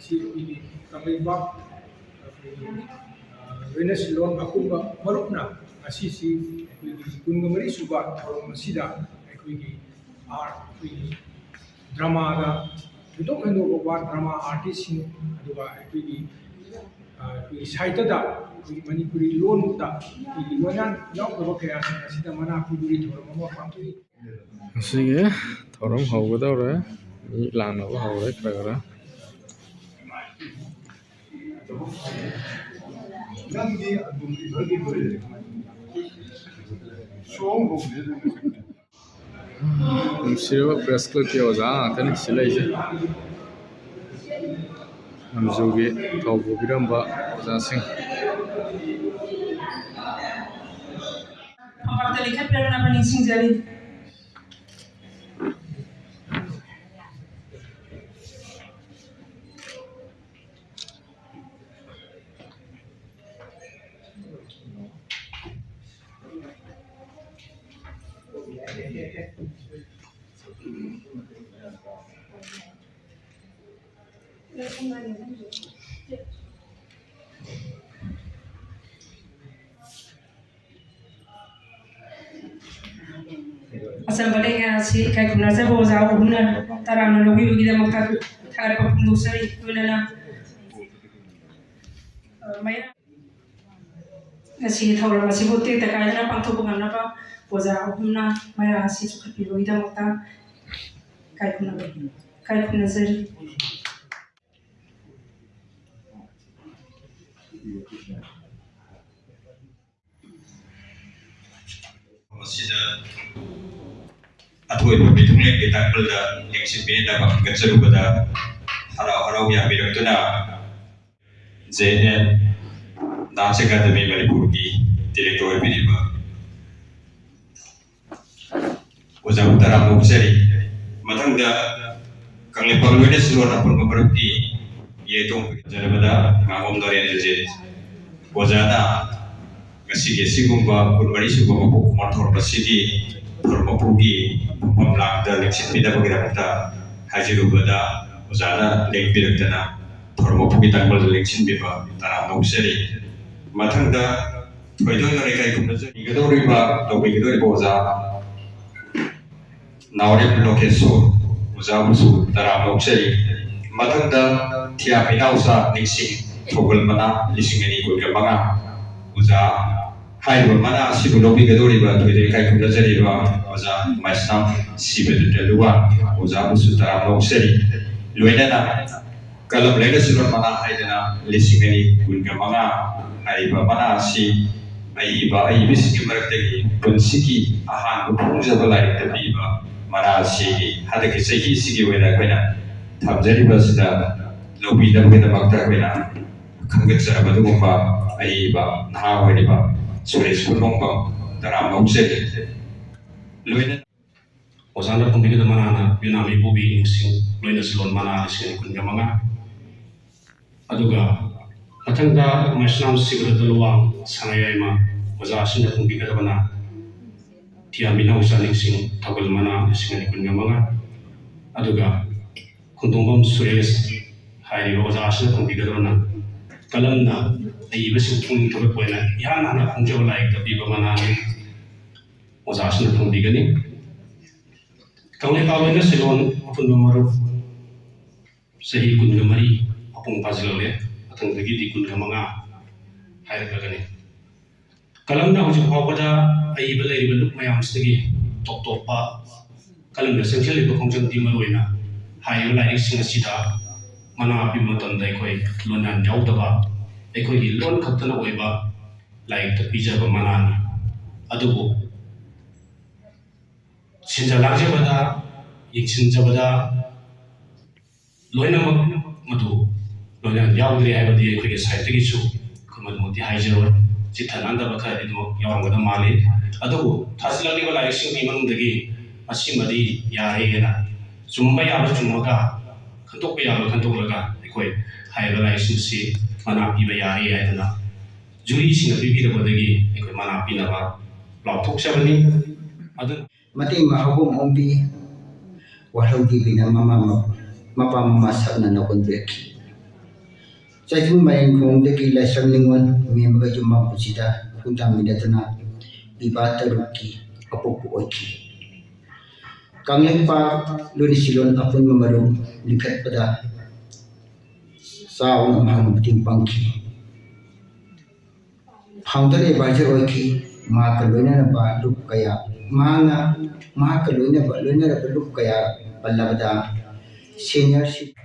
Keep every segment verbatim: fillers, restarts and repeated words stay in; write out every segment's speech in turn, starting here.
ꯁꯤ ꯑꯩꯈꯣꯏꯒꯤ ꯀꯪꯂꯩꯄꯥꯛ ꯑꯩꯈꯣꯏꯒꯤ, ꯑ, ꯂꯣꯏꯅ ꯁꯤꯜꯂꯣꯟ ꯑꯄꯨꯟꯕ ꯃꯔꯨꯞꯅ ꯉꯁꯤꯁꯤ ꯑꯩꯈꯣꯏꯒꯤ ꯀꯨꯟꯒ ꯃꯔꯤ ꯁꯨꯕ ꯊꯧꯔꯝ ꯑꯁꯤꯗ ꯑꯩꯈꯣꯏꯒꯤ ꯑꯥꯔꯠ, ꯑꯩꯈꯣꯏꯒꯤ ꯗ꯭ꯔꯃꯥꯗ ꯊꯣꯏꯗꯣꯛ ꯍꯦꯟꯗꯣꯛꯄ ꯗ꯭ꯔꯃꯥ ꯑꯥꯔꯇꯤꯁꯁꯤꯡ, ꯑꯗꯨꯒ ꯑꯩꯈꯣꯏꯒꯤ, ꯑ, ꯑꯩꯈꯣꯏꯒꯤ ꯁꯥꯍꯤꯇ꯭ꯌꯗ, ꯑꯩꯈꯣꯏꯒꯤ ꯃꯅꯤꯄꯨꯔꯤ ꯂꯣꯟꯗ ꯑꯩꯈꯣꯏꯒꯤ ꯂꯣꯟꯌꯥꯟ ꯌꯥꯎꯗꯕ ꯀꯌꯥꯁꯤꯡ ꯑꯁꯤꯗ ꯃꯅꯥ ꯄꯤꯕꯒꯤ ꯊꯧꯔꯝ ꯑꯃ ꯄꯥꯡꯊꯣꯛꯏ꯫ ꯉꯁꯤꯒꯤ ꯊꯧꯔꯝ ꯍꯧꯒꯗꯧꯔꯦ꯫ ꯃꯤ ꯂꯥꯡꯅꯕ ꯍꯧꯔꯦ ꯈꯔ ꯈꯔ꯫ ꯅꯨꯡꯁꯤꯔꯕ ꯄ꯭ꯔꯦꯁ ꯀ꯭ꯂꯕꯀꯤ ꯑꯣꯖꯥ ꯉꯥꯛꯇꯅꯤ ꯁꯤ ꯂꯩꯁꯦ꯫ ꯂꯝꯖꯨꯒꯤ ꯊꯧ ꯄꯨꯕꯤꯔꯝꯕ ꯑꯣꯖꯥꯁꯤꯡ꯫ ꯐꯝꯄꯥꯛꯇ ꯂꯤꯡꯈꯠꯄꯤꯔꯛꯅꯕ ꯅꯤꯡꯁꯤꯡꯖꯔꯤ꯫ ꯑꯆꯝꯕ ꯂꯩꯉꯥꯛ ꯑꯁꯤ ꯏꯀꯥꯏ ꯈꯨꯝꯅꯖꯕ ꯑꯣꯖꯥ ꯑꯍꯨꯝꯅ ꯇꯔꯥꯝꯅ ꯂꯧꯕꯤꯕꯒꯤꯗꯃꯛꯇ ꯊꯥꯒꯠꯄ ꯐꯣꯡꯗꯣꯛꯆꯔꯤ꯫ ꯂꯣꯏꯅꯅ, ꯑ, ꯃꯌꯥꯝ ꯉꯁꯤꯒꯤ ꯊꯧꯔꯝ ꯑꯁꯤꯕꯨ ꯇꯦꯛꯇ ꯀꯥꯏꯗꯅ ꯄꯥꯡꯊꯣꯛꯄ ꯉꯝꯅꯕ ꯑꯣꯖꯥ ꯑꯍꯨꯝꯅ ꯃꯌꯥꯝ ꯑꯁꯤ ꯆꯥꯎꯈꯠꯄꯤꯕꯒꯤꯗꯃꯛꯇ ꯏꯀꯥꯏ ꯈꯨꯝꯅꯕ, ꯏꯀꯥꯏ ꯈꯨꯝꯅꯖꯔꯤ꯫ ꯃꯁꯤꯗ ꯑꯊꯣꯏꯕ ꯃꯤꯊꯨꯡꯂꯦꯟꯒꯤ ꯇꯥꯡꯀꯛꯇ ꯂꯦꯡꯁꯤꯟꯕꯤꯅꯕ ꯍꯪꯒꯠꯆꯔꯨꯕꯗ ꯍꯔꯥꯎ ꯍꯔꯥꯎ ꯌꯥꯕꯤꯔꯛꯇꯨꯅ ꯖꯦ ꯑꯦꯟ ꯗꯥꯟꯁ ꯑꯦꯀꯥꯗꯃꯤ ꯃꯅꯤꯄꯨꯔꯒꯤ ꯗꯤꯔꯦꯛꯇꯔ ꯑꯣꯏꯕꯤꯔꯤꯕ ꯑꯣꯖꯥꯕꯨ ꯇꯔꯥꯝꯅ ꯑꯣꯛꯆꯔꯤ꯫ ꯃꯊꯪꯗ ꯀꯪꯂꯩꯄꯥꯛ ꯂꯣꯏꯅ ꯁꯤꯜꯂꯣꯟ ꯑꯄꯨꯟꯕ ꯃꯔꯨꯞꯀꯤ ꯌꯦꯇꯣꯡ ꯄꯤꯖꯔꯕꯗ ꯉꯥꯉꯣꯝ ꯅꯔꯦꯟꯗ꯭ꯔꯖꯤꯠ ꯑꯣꯖꯥꯅ ꯉꯁꯤꯒꯤ ꯑꯁꯤꯒꯨꯝꯕ ꯀꯨꯟꯃꯔꯤ ꯁꯨꯕ ꯃꯄꯣꯛ ꯀꯨꯝꯑꯣꯟ ꯊꯧꯔꯝ ꯑꯁꯤꯒꯤ ꯊꯧꯔꯝ ꯃꯄꯨꯒꯤ ꯐꯝꯐꯝ ꯂꯥꯡꯗ ꯂꯦꯡꯁꯤꯟꯕꯤꯅꯕꯒꯤꯗꯃꯛꯇ ꯍꯥꯏꯖꯔꯨꯕꯗ ꯑꯣꯖꯥꯅ ꯂꯦꯡꯕꯤꯔꯛꯇꯅ ꯊꯧꯔꯝ ꯃꯄꯨꯒꯤ ꯇꯥꯡꯕꯜꯗ ꯂꯦꯡꯁꯤꯟꯕꯤꯕ ꯇꯔꯥꯝꯅ ꯑꯣꯛꯆꯔꯤ꯫ ꯃꯊꯪꯗ ꯊꯣꯏꯗꯣꯛꯅ ꯏꯀꯥꯏ ꯈꯨꯝꯅꯖꯔꯤꯒꯗꯧꯔꯤꯕ, ꯇꯧꯕꯤꯒꯗꯧꯔꯤꯕ ꯑꯣꯖꯥ ꯅꯥꯎꯔꯦꯝ ꯂꯣꯀꯦꯁꯣꯔ ꯑꯣꯖꯥꯕꯨꯁꯨ ꯇꯔꯥꯝꯅ ꯑꯣꯛꯆꯔꯤ꯫ ꯃꯊꯪꯗ ꯊꯤꯌꯥꯝ ꯏꯅꯥꯎꯆꯥ ꯅꯤꯡꯁꯤꯡ ꯊꯧꯒꯜ ꯃꯅꯥ ꯂꯤꯁꯤꯡ ꯑꯅꯤ ꯀꯨꯟꯒ ꯃꯉꯥ ꯑꯣꯖꯥ ꯍꯥꯏꯔꯤꯕ ꯃꯅꯥ ꯑꯁꯤꯕꯨ ꯂꯧꯕꯤꯒꯗꯧꯔꯤꯕ ꯊꯣꯏꯗꯣꯛ ꯏꯀꯥꯏ ꯈꯨꯝꯅꯖꯔꯤꯕ ꯑꯣꯖꯥ ꯃꯩꯁꯅꯥꯝ ꯁꯤꯕꯗꯨꯇ ꯂꯨꯋꯥ ꯑꯣꯖꯥꯕꯨꯁꯨ ꯇꯔꯥꯝꯅ ꯑꯣꯛꯆꯔꯤ꯫ ꯂꯣꯏꯅꯅ ꯀꯂꯝ ꯂꯩꯅ ꯁꯤꯔꯣꯟ ꯃꯅꯥ ꯍꯥꯏꯗꯅ ꯂꯤꯁꯤꯡ ꯑꯅꯤ ꯀꯨꯟꯒ ꯃꯉꯥ ꯍꯥꯏꯔꯤꯕ ꯃꯅꯥ ꯑꯁꯤ ꯑꯏꯕ ꯑꯏꯕꯁꯤꯡꯒꯤ ꯃꯔꯛꯇꯒꯤ ꯄꯨꯟꯁꯤꯒꯤ ꯑꯍꯥꯟꯕ ꯐꯣꯡꯖꯕ ꯂꯥꯏꯔꯤꯛꯇ ꯄꯤꯕ ꯃꯅꯥ ꯑꯁꯤꯒꯤ ꯍꯟꯗꯛꯀꯤ ꯆꯍꯤꯁꯤꯒꯤ ꯑꯣꯏꯅ ꯑꯩꯈꯣꯏꯅ ꯊꯝꯖꯔꯤꯕ ꯑꯁꯤꯗ ꯂꯧꯕꯤꯅꯕꯒꯤꯗꯃꯛꯇ ꯑꯩꯈꯣꯏꯅ ꯈꯪꯒꯠꯆꯔꯕ ꯑꯗꯨꯒꯨꯝꯕ ꯑꯏꯕ ꯅꯍꯥ ꯑꯣꯏꯔꯤꯕ ꯁꯨꯔꯦꯁ ꯈꯨꯟꯗꯣꯡꯕꯝ ꯇꯔꯥꯝꯅ ꯑꯣꯛꯆꯔꯤ꯫ ꯂꯣꯏꯅꯅ ꯑꯣꯖꯥꯅ ꯐꯣꯡꯕꯤꯒꯗꯕ ꯃꯅꯥꯅ ꯌꯨꯅꯥꯃꯤ ꯄꯨꯕꯤ ꯅꯤꯡꯁꯤꯡ ꯂꯣꯏꯅ ꯁꯤꯂꯣꯟ ꯃꯅꯥ ꯂꯤꯁꯤꯡ ꯑꯅꯤ ꯀꯨꯟꯒ ꯃꯉꯥ꯫ ꯑꯗꯨꯒ ꯃꯊꯪꯗ ꯃꯩꯁꯅꯥꯝ ꯁꯤꯕꯗ ꯂꯨꯋꯥꯡ ꯁꯅꯥꯌꯥꯏꯃ ꯑꯣꯖꯥꯁꯤꯡꯅ ꯐꯣꯡꯕꯤꯒꯗꯕꯅ ꯊꯤꯌꯥꯝ ꯏꯅꯥꯎꯆꯥ ꯅꯤꯡꯁꯤꯡ ꯊꯧꯒꯜ ꯃꯅꯥ ꯂꯤꯁꯤꯡ ꯑꯅꯤ ꯀꯨꯟꯒ ꯃꯉꯥ꯫ ꯑꯗꯨꯒ ꯈꯨꯟꯗꯣꯡꯕꯝ ꯁꯨꯔꯦꯁ ꯍꯥꯏꯔꯤꯕ ꯑꯣꯖꯥ ꯑꯁꯤꯅ ꯐꯣꯡꯕꯤꯒꯗꯕꯅ ꯀꯂꯝꯅ ꯑꯏꯕꯁꯤꯡ ꯄꯨꯛꯅꯤꯡ ꯊꯧꯒꯠꯄ ꯑꯣꯏꯅ ꯏꯍꯥꯟ ꯍꯥꯟꯅ ꯐꯣꯡꯖꯕ ꯂꯥꯏꯔꯤꯛꯇ ꯄꯤꯕ ꯃꯅꯥꯅꯤ꯫ ꯑꯣꯖꯥ ꯑꯁꯤꯅ ꯐꯣꯡꯕꯤꯒꯅꯤ꯫ ꯀꯪꯂꯩꯄꯥꯛ ꯂꯣꯏꯅ ꯁꯤꯂꯣꯟ ꯑꯄꯨꯟꯕ ꯃꯔꯨꯞ ꯆꯍꯤ ꯀꯨꯟꯒ ꯃꯔꯤ ꯃꯄꯨꯡ ꯐꯥꯖꯤꯜꯂꯛꯂꯦ꯫ ꯃꯊꯪꯗꯒꯤꯗꯤ ꯀꯨꯟꯒ ꯃꯉꯥ ꯍꯥꯏꯔꯛꯂꯒꯅꯤ꯫ ꯀꯂꯝꯅ ꯍꯧꯖꯤꯛ ꯐꯥꯎꯕꯗ ꯑꯏꯕ ꯂꯩꯔꯤꯕ ꯂꯨꯞ ꯃꯌꯥꯝꯁꯤꯗꯒꯤ ꯇꯣꯞ ꯇꯣꯞꯄ ꯀꯂꯝꯗ ꯆꯪꯁꯤꯜꯂꯤꯕ ꯈꯣꯡꯖꯪꯗꯤ ꯃꯔꯨꯑꯣꯏꯅ ꯍꯥꯏꯔꯤꯕ ꯂꯥꯏꯔꯤꯛꯁꯤꯡ ꯑꯁꯤꯗ ꯃꯅꯥ ꯄꯤꯕ ꯃꯇꯝꯗ ꯑꯩꯈꯣꯏ ꯂꯣꯟꯌꯥꯟ ꯌꯥꯎꯗꯕ, ꯑꯩꯈꯣꯏꯒꯤ ꯂꯣꯟ ꯈꯛꯇꯅ ꯑꯣꯏꯕ ꯂꯥꯏꯔꯤꯛꯇ ꯄꯤꯖꯕ ꯃꯅꯥꯅꯤ꯫ ꯑꯗꯨꯕꯨ ꯁꯤꯟꯖ ꯂꯥꯡꯖꯕꯗ, ꯌꯦꯡꯁꯤꯟꯖꯕꯗ ꯂꯣꯏꯅꯃꯛ ꯃꯗꯨ ꯂꯣꯏꯅ ꯌꯥꯎꯗ꯭ꯔꯦ ꯍꯥꯏꯕꯗꯤ ꯑꯩꯈꯣꯏꯒꯤ ꯁꯥꯏꯠꯇꯒꯤꯁꯨ ꯑꯩꯈꯣꯏ ꯃꯗꯨꯃꯛꯇꯤ ꯍꯥꯏꯖꯔꯣꯏ꯫ ꯆꯤꯠꯊ ꯅꯥꯟꯗꯕ ꯈꯔꯗꯤ ꯑꯗꯨꯃꯛ ꯌꯥꯎꯔꯝꯒꯗꯕ ꯃꯥꯜꯂꯤ꯫ ꯑꯗꯨꯕꯨ ꯊꯥꯖꯤꯜꯂꯛꯂꯤꯕ ꯂꯥꯏꯔꯤꯛꯁꯤꯡꯒꯤ ꯃꯅꯨꯡꯗꯒꯤ ꯑꯁꯤꯃꯗꯤ ꯌꯥꯔꯦ ꯍꯥꯏꯅ ꯆꯨꯝꯕ ꯌꯥꯕ ꯆꯨꯝꯃꯒ, ꯈꯟꯗꯣꯛꯄ ꯌꯥꯕ ꯈꯟꯗꯣꯛꯂꯒ ꯑꯩꯈꯣꯏ ꯍꯥꯏꯔꯤꯕ ꯂꯥꯏꯔꯤꯛꯁꯤꯡꯁꯤ ꯃꯅꯥ ꯄꯤꯕ ꯌꯥꯔꯦ ꯍꯥꯏꯗꯅ ꯖꯨꯔꯤꯁꯤꯡꯅ ꯄꯤꯕꯤꯔꯛꯄꯗꯒꯤ ꯑꯩꯈꯣꯏ ꯃꯅꯥ ꯄꯤꯅꯕ ꯂꯥꯎꯊꯣꯛꯆꯕꯅꯤ꯫ ꯑꯗꯨꯅ ꯃꯇꯩ ꯃꯍꯥꯕꯣꯝ ꯑꯣꯡꯕꯤ ꯋꯥꯍꯧꯗꯦꯕꯤꯅ ꯃꯃꯥ ꯃ-, ꯃꯄꯥ ꯃꯃꯥ ꯁꯛꯅꯅ ꯍꯣꯟꯕꯤꯔꯛꯈꯤ꯫ ꯆꯩꯊꯨꯡ ꯃꯔꯦꯡꯈꯣꯡꯗꯒꯤ ꯂꯥꯏꯁ꯭ꯔꯝ ꯅꯤꯉꯣꯜ ꯃꯦꯝꯃꯒ ꯌꯨꯝꯕꯥꯡ ꯄꯨꯟꯁꯤꯗ ꯈꯣꯡꯗꯥꯃꯤꯟꯅꯗꯨꯅ ꯄꯤꯕꯥ ꯇꯔꯨꯛꯀꯤ ꯑꯄꯣꯛꯄ ꯑꯣꯏꯈꯤ꯫ ꯀꯪꯂꯩꯄꯥꯛ ꯂꯣꯟ ꯁꯤꯂꯣꯟ ꯑꯄꯨꯟꯕ ꯃꯔꯨꯞ ꯂꯤꯡꯈꯠꯄꯗ ꯆꯥꯎꯅ ꯃꯍꯥꯛꯅ ꯃꯇꯦꯡ ꯄꯥꯡꯈꯤ꯫ Founder advisor ꯑꯣꯏꯈꯤ꯫ ꯃꯍꯥꯛꯀ ꯂꯣꯏꯅꯔꯕ ꯂꯨꯞ ꯀꯌꯥ, ꯃꯍꯥꯛꯅ, ꯃꯍꯥꯛꯀ ꯂꯣꯏꯅꯕ, ꯂꯣꯏꯅꯔꯕ ꯂꯨꯞ ꯀꯌꯥ ꯄꯜꯂꯕꯗ senior citizen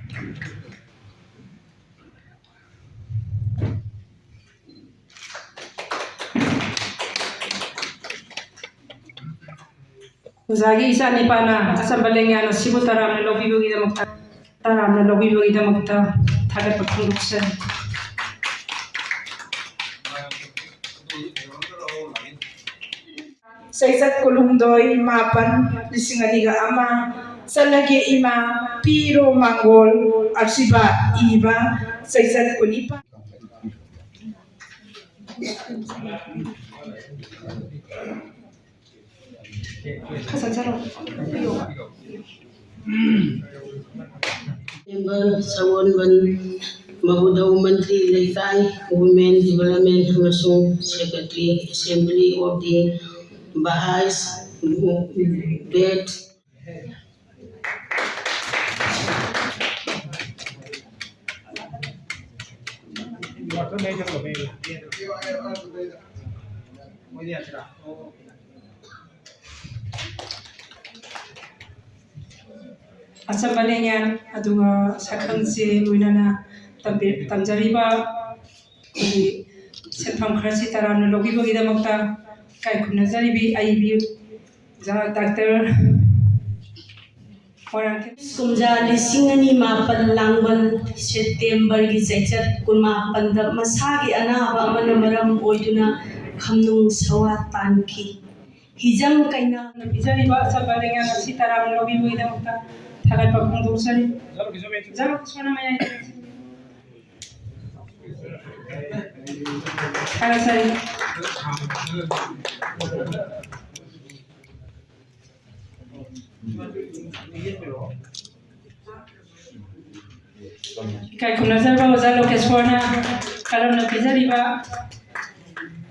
ꯑꯣꯖꯥꯒꯤ ꯏꯆꯥ ꯅꯤꯄꯥꯅ ꯑꯆꯝꯕ ꯂꯦꯡꯌꯥꯟ ꯑꯁꯤꯕꯨ ꯇꯔꯥꯝꯅ ꯂꯧꯕꯤꯕꯒꯤꯗꯃꯛꯇ, ꯇꯔꯥꯝꯅ ꯂꯧꯕꯤꯕꯒꯤꯗꯃꯛꯇ ꯊꯥꯒꯠꯄ ꯐꯣꯡꯗꯣꯛꯆꯔꯤ꯫ ꯆꯩꯆꯠ ꯀꯨꯟꯍꯨꯝꯗꯣꯏ ꯃꯥꯄꯟ ꯂꯤꯁꯤꯡ ꯑꯅꯤꯒ ꯑꯃ, ꯆꯠꯂꯒꯦ ꯏꯃꯥ, ꯄꯤꯔꯣ ꯃꯥꯡꯒꯣꯜ, ꯑꯁꯤꯕ ꯏꯕ ꯆꯩꯆꯠ ꯀꯨꯟꯅꯤꯄꯥꯟ꯫ ꯈꯔ ꯆꯠꯆꯔꯣ꯫ Member ꯁꯒꯣꯜꯕꯟ ꯃꯕꯨꯗꯧ ꯃꯟꯇ꯭ꯔꯤ ꯂꯩꯀꯥꯏ, Women Development ꯑꯃꯁꯨꯡ Secretary, Assembly of the Bahais Bed. ꯑꯆꯝꯕ ꯂꯦꯡꯌꯥꯟ ꯑꯗꯨꯒ ꯁꯛꯈꯪꯁꯦ ꯂꯣꯏꯅꯅ ꯇꯝꯕꯤ-, ꯇꯝꯖꯔꯤꯕ ꯑꯩꯈꯣꯏꯒꯤ ꯁꯦꯟꯐꯝ ꯈꯔꯁꯤ ꯇꯔꯥꯝꯅ ꯂꯧꯕꯤꯕꯒꯤꯗꯃꯛꯇ ꯏꯀꯥꯏ ꯈꯨꯝꯅꯖꯔꯤꯕꯤ ꯑꯏꯕꯤ ꯑꯣꯖꯥ ꯗꯥꯛꯇꯔ ꯃꯣꯏꯔꯥꯡꯊꯦꯝ꯫ ꯀꯨꯝꯖꯥ ꯂꯤꯁꯤꯡ ꯑꯅꯤ ꯃꯥꯄꯟ ꯂꯥꯡꯕꯟ ꯁꯦꯞꯇꯦꯝꯕꯔꯒꯤ ꯆꯩꯆꯠ ꯀꯨꯟꯃꯥꯄꯟꯗ ꯃꯁꯥꯒꯤ ꯑꯅꯥꯕ ꯑꯃꯅ ꯃꯔꯝ ꯑꯣꯏꯗꯨꯅ ꯈꯝꯅꯨꯡ ꯁꯋꯥ ꯇꯥꯟꯈꯤ꯫ ꯍꯤꯖꯝ ꯀꯩꯅꯥ ꯄꯤꯖꯔꯤꯕ ꯑꯆꯝꯕ ꯂꯩꯉꯥꯛ ꯑꯁꯤ ꯇꯔꯥꯝꯅ ꯂꯧꯕꯤꯕꯒꯤꯗꯃꯛꯇ ꯊꯥꯒꯠꯄ ꯐꯣꯡꯗꯣꯛꯆꯔꯤ꯫ ꯖꯔꯣ ꯀꯤꯁꯣꯔ ꯃꯌꯥꯏꯗ ꯂꯩꯁꯤ꯫ ꯊꯥꯒꯠꯆꯔꯤ꯫ ꯏꯀꯥꯏ ꯈꯨꯝꯅꯖꯔꯕ ꯑꯣꯖꯥ ꯂꯣꯀꯦꯁꯣꯔꯅ ꯀꯂꯝꯅ ꯄꯤꯖꯔꯤꯕ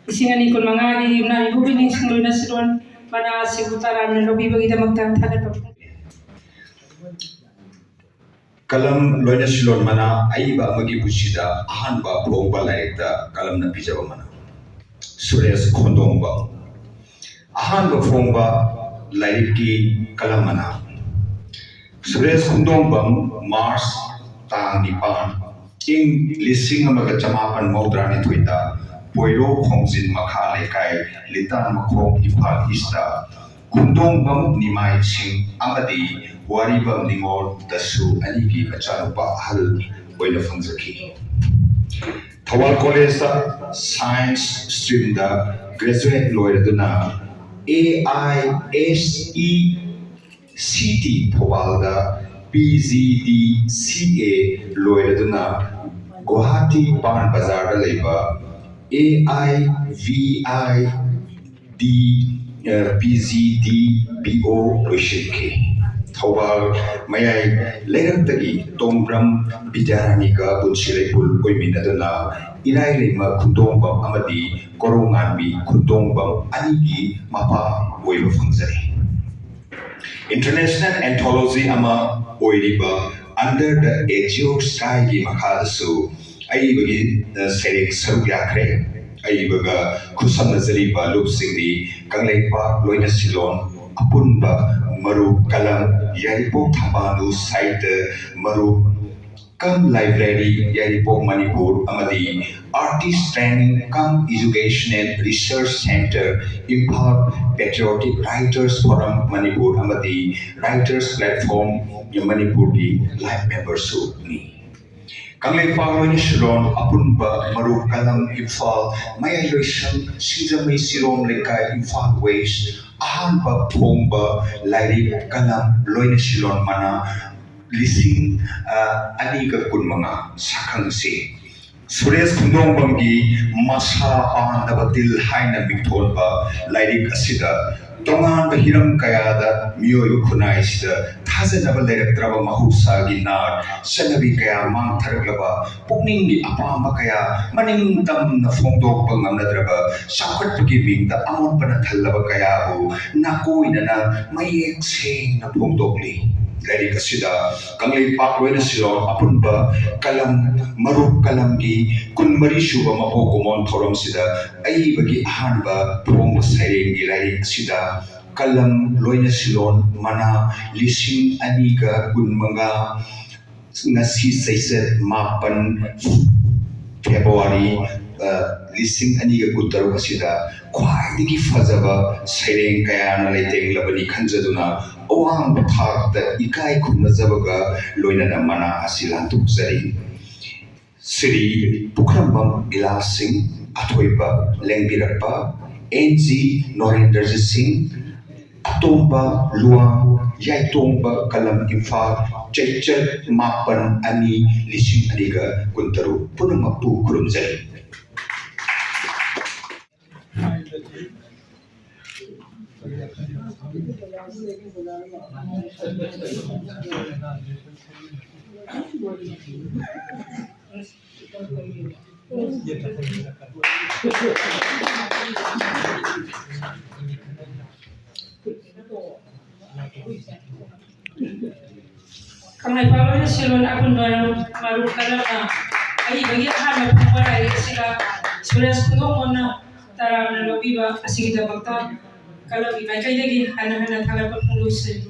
ꯂꯤꯁꯤꯡ ꯑꯅꯤ ꯀꯨꯟꯃꯉꯥꯒꯤ ꯌꯨꯝꯅꯥꯝ ꯏꯀꯨꯕꯣꯛ ꯅꯤꯡꯁꯤꯡ ꯂꯣꯏꯅ ꯁꯤꯔꯣꯟ ꯃꯅꯥ ꯑꯁꯤꯕꯨ ꯇꯔꯥꯝꯅ ꯂꯧꯕꯤꯕꯒꯤꯗꯃꯛꯇ ꯊꯥꯒꯠꯄ ꯐꯣꯡꯗꯣꯛꯏ꯫ ꯀꯂꯝ ꯂꯣꯏꯅ ꯁꯤꯂꯣꯟ ꯃꯅꯥ꯫ ꯑꯏꯕ ꯑꯃꯒꯤ ꯄꯨꯟꯁꯤꯗ ꯑꯍꯥꯟꯕ ꯐꯣꯡꯕ ꯂꯥꯏꯔꯤꯛꯇ ꯀꯂꯝꯅ ꯄꯤꯖꯕ ꯃꯅꯥ꯫ ꯁꯨꯔꯦꯁ ꯈꯣꯟꯗꯣꯡꯕꯝ꯫ ꯑꯍꯥꯟꯕ ꯐꯣꯡꯕ ꯂꯥꯏꯔꯤꯛꯀꯤ ꯀꯂꯝ ꯃꯅꯥ꯫ ꯁꯨꯔꯦꯁ ꯈꯣꯟꯗꯣꯡꯕꯝ, ꯃꯥꯔꯆ ꯇꯥꯡ ꯅꯤꯄꯥꯟ, ꯏꯪ ꯂꯤꯁꯤꯡ ꯑꯃꯒ ꯆꯃꯥꯄꯟ ꯃꯧꯗ꯭ꯔꯥꯅꯤꯊꯣꯏꯗ ꯄꯣꯏꯔꯧ ꯈꯣꯡꯖꯤꯟ ꯃꯈꯥ ꯂꯩꯀꯥꯏ, ꯂꯤꯇꯥꯟ ꯃꯈꯣꯡ, ꯏꯝꯐꯥꯜ ꯏꯁꯇ ꯈꯣꯡꯗꯣꯡꯕꯝ ꯅꯤꯃꯥꯏꯁꯤꯡ ꯑꯃꯗꯤ ꯋꯥꯔꯤꯕꯝ ꯅꯤꯉꯣꯜ ꯗꯁꯨ ꯑꯅꯤꯒꯤ ꯃꯆꯥꯅꯨꯄꯥ ꯑꯍꯜ ꯑꯣꯏꯅ ꯐꯪꯖꯈꯤ꯫ ꯊꯧꯕꯥꯜ ꯀꯣꯂꯦꯖꯇ ꯁꯥꯏꯟꯁ ꯁ꯭ꯇ꯭ꯔꯤꯝꯗ ꯒ꯭ꯔꯦꯖꯨꯑꯦꯠ ꯂꯣꯏꯔꯗꯨꯅ A I S E C T ꯊꯧꯕꯥꯜꯗ ꯄꯤ ꯖꯤ ꯗꯤ ꯁꯤ ꯑꯦ ꯂꯣꯏꯔꯗꯨꯅ ꯒꯨꯋꯥꯍꯥꯇꯤ ꯄꯥꯟ ꯕꯖꯥꯔꯗ ꯂꯩꯕ A I V I D P G ꯗꯤ ꯄꯤ ꯑꯣ ꯂꯣꯏꯁꯤꯟꯈꯤ꯫ ꯊꯧꯕꯥꯜ ꯃꯌꯥꯏ ꯂꯩꯔꯛꯇꯒꯤ ꯇꯣꯡꯕ꯭ꯔꯝ ꯕꯤꯗ꯭ꯌꯥꯔꯥꯅꯤꯒ ꯄꯨꯟꯁꯤ ꯂꯩꯄꯨꯟ ꯑꯣꯏꯃꯤꯟꯅꯗꯨꯅ ꯏꯔꯥꯏꯂꯩꯃ ꯈꯨꯟꯗꯣꯡꯕꯝ ꯑꯃꯗꯤ ꯀꯣꯔꯧꯉꯥꯟꯕꯤ ꯈꯨꯟꯗꯣꯡꯕꯝ ꯑꯅꯤꯒꯤ ꯃꯄꯥ ꯑꯣꯏꯕ ꯐꯪꯖꯔꯦ꯫ ꯏꯟꯇꯔꯅꯦꯁꯅꯦꯜ ꯑꯦꯟꯊꯣꯂꯣꯖꯤ ꯑꯃ ꯑꯣꯏꯔꯤꯕ Under the Azure Skyꯒꯤ ꯃꯈꯥꯗꯁꯨ ꯑꯏꯕꯒꯤ, ꯑ, ꯁꯩꯔꯦꯡ ꯁꯔꯨꯛ ꯌꯥꯈ꯭ꯔꯦ꯫ ꯑꯏꯕꯒ ꯈꯨꯠꯁꯝꯅꯖꯔꯤꯕ ꯂꯨꯞꯁꯤꯡꯗꯤ ꯀꯪꯂꯩꯄꯥꯛ ꯂꯣꯏꯅ ꯁꯤꯂꯣꯟ, ꯑꯄꯨꯟꯕ ꯃꯔꯨꯞ ꯀꯂꯝ, ꯌꯥꯏꯔꯤꯄꯣꯛ ꯊꯝꯕꯥꯜꯅꯨ ꯁꯥꯍꯤꯇ꯭ꯌ ꯃꯔꯨꯞ ꯀꯝ ꯂꯥꯏꯕ꯭ꯔꯦꯔꯤ ꯌꯥꯏꯔꯤꯄꯣꯛ ꯃꯅꯤꯄꯨꯔ ꯑꯃꯗꯤ Artist Training cum Educational Research Centre, Imphal Patriotic Writers Forum Manipur ꯑꯃꯗꯤ Writers Platform ꯃꯅꯤꯄꯨꯔꯒꯤ ꯂꯥꯏꯐ ꯃꯦꯝꯕꯔꯁꯨꯅꯤ꯫ ꯀꯪꯂꯩꯄꯥꯛ ꯂꯣꯏꯅ ꯁꯤꯂꯣꯟ, ꯑꯄꯨꯟꯕ ꯃꯔꯨꯞ ꯀꯂꯝ, ꯏꯝꯐꯥꯜ ꯃꯌꯥꯏ ꯂꯣꯏꯁꯪ, ꯁꯤꯡꯖꯃꯩ ꯁꯤꯔꯣꯝ ꯂꯩꯀꯥꯏ, ꯏꯝꯐꯥꯜ ꯋꯦꯁ, ꯑꯍꯥꯟꯕ ꯐꯣꯡꯕ ꯂꯥꯏꯔꯤꯛ ꯀꯂꯝ ꯂꯣꯏꯅ ꯁꯤꯂꯣꯟ ꯃꯅꯥ, ꯂꯤꯁꯤꯡ, ꯑ, ꯑꯅꯤꯒ ꯀꯨꯟꯃꯉꯥ, ꯁꯛꯈꯪꯁꯤ꯫ ꯁꯨꯔꯦꯁ ꯈꯨꯟꯗꯣꯡꯕꯝꯒꯤ ꯃꯁꯥ ꯄꯥꯟꯗꯕ ꯇꯤꯜ ꯍꯥꯏꯅ ꯃꯤꯡꯊꯣꯟꯕ ꯂꯥꯏꯔꯤꯛ ꯑꯁꯤꯗ ꯇꯣꯉꯥꯟꯕ ꯍꯤꯔꯝ ꯀꯌꯥꯗ ꯃꯤꯑꯣꯏꯕ ꯈꯨꯟꯅꯥꯏꯁꯤꯗ ꯊꯥꯖꯅꯕ ꯂꯩꯔꯛꯇ꯭ꯔꯕ ꯃꯍꯧꯁꯥꯒꯤ ꯅꯥꯠ, ꯆꯠꯅꯕꯤ ꯀꯌꯥ ꯃꯥꯡꯊꯔꯛꯂꯕ, ꯄꯨꯛꯅꯤꯡꯒꯤ ꯑꯄꯥꯝꯕ ꯀꯌꯥ ꯃꯅꯤꯡ ꯇꯝꯅ ꯐꯣꯡꯗꯣꯛꯄ ꯉꯝꯅꯗ꯭ꯔꯕ ꯆꯥꯎꯈꯠꯄꯒꯤ ꯃꯤꯡꯗ ꯑꯃꯣꯠꯄꯅ ꯊꯜꯂꯕ ꯀꯌꯥꯕꯨ ꯅꯥꯀꯣꯏꯅꯅ ꯃꯌꯦꯛ ꯁꯦꯡꯅ ꯐꯣꯡꯗꯣꯛꯂꯤ꯫ ꯂꯥꯏꯔꯤꯛ ꯑꯁꯤꯗ ꯀꯪꯂꯩꯄꯥꯛ ꯂꯣꯏꯅ ꯁꯤꯂꯣꯡ ꯑꯄꯨꯟꯕ ꯀꯂꯝ ꯃꯔꯨꯞ ꯀꯂꯝꯒꯤ ꯀꯨꯟꯃꯔꯤ ꯁꯨꯕ ꯃꯄꯣꯛ ꯀꯨꯝꯑꯣꯟ ꯊꯧꯔꯝꯁꯤꯗ ꯑꯏꯕꯒꯤ ꯑꯍꯥꯟꯕ ꯐꯣꯡꯕ ꯁꯩꯔꯦꯡꯒꯤ ꯂꯥꯏꯔꯤꯛ ꯑꯁꯤꯗ ꯀꯂꯝ ꯂꯣꯏꯅ ꯁꯤꯂꯣꯟ ꯃꯅꯥ ꯂꯤꯁꯤꯡ ꯑꯅꯤꯒ ꯀꯨꯟꯃꯉꯥ, ꯉꯁꯤ ꯆꯩꯆꯠ ꯃꯥꯄꯟ, ꯐꯦꯕ꯭ꯔꯨꯋꯥꯔꯤ, ꯑ, ꯂꯤꯁꯤꯡ ꯑꯅꯤꯒ ꯀꯨꯟꯇꯔꯨꯛ ꯑꯁꯤꯗ ꯈ꯭ꯋꯥꯏꯗꯒꯤ ꯐꯖꯕ ꯁꯩꯔꯦꯡ ꯀꯌꯥꯅ ꯂꯩꯇꯦꯡꯂꯕꯅꯤ ꯈꯟꯖꯗꯨꯅ ꯑꯋꯥꯡꯕ ꯊꯥꯛꯇ ꯏꯀꯥꯏ ꯈꯨꯝꯅꯖꯕꯒ ꯂꯣꯏꯅꯅ ꯃꯅꯥ ꯑꯁꯤ ꯂꯥꯟꯊꯣꯛꯆꯔꯤ꯫ ꯁ꯭ꯔꯤ ꯄꯨꯈ꯭ꯔꯝꯕꯝ ꯕꯤꯂꯥꯁ ꯁꯤꯡ, ꯑꯊꯣꯏꯕ ꯂꯦꯡꯕꯤꯔꯛꯄ, ꯑꯦꯟ ꯖꯤ ꯅꯣꯔꯦꯟꯗ꯭ꯔꯖꯤꯠ ꯁꯤꯡ, ꯑꯇꯣꯝꯕ ꯂꯨꯋꯥꯡ, ꯌꯥꯏꯇꯣꯡꯕ ꯀꯂꯝ, ꯏꯝꯐꯥꯜ, ꯆꯩꯆꯠ ꯃꯥꯄꯟ ꯑꯅꯤ ꯂꯤꯁꯤꯡ ꯑꯅꯤꯒ ꯀꯨꯟꯇꯔꯨꯛ꯫ ꯄꯨꯝꯅꯃꯛꯄꯨ ꯈꯨꯔꯨꯝꯖꯔꯤ꯫ ꯀꯪꯂꯩꯄꯥꯛ ꯂꯣꯏꯅ ꯁꯤꯂꯣꯟ ꯑꯄꯨꯟꯕ ꯃꯔꯨꯞ ꯀꯂꯝꯅ ꯑꯏꯕꯒꯤ ꯑꯍꯥꯟꯕ ꯐꯣꯡꯕ ꯂꯥꯏꯔꯤꯛ ꯑꯁꯤꯗ ꯁꯨꯔꯦꯁ ꯈꯨꯟꯗꯣꯡꯕꯝꯅ ꯇꯔꯥꯝꯅ ꯂꯧꯕꯤꯕ ꯑꯁꯤꯒꯤꯗꯃꯛꯇ ꯀꯂꯝꯒꯤ ꯃꯥꯏꯀꯩꯗꯒꯤ ꯍꯟꯅ ꯍꯟꯅ ꯊꯥꯒꯠꯄ ꯐꯣꯡꯗꯣꯛꯆꯔꯤ꯫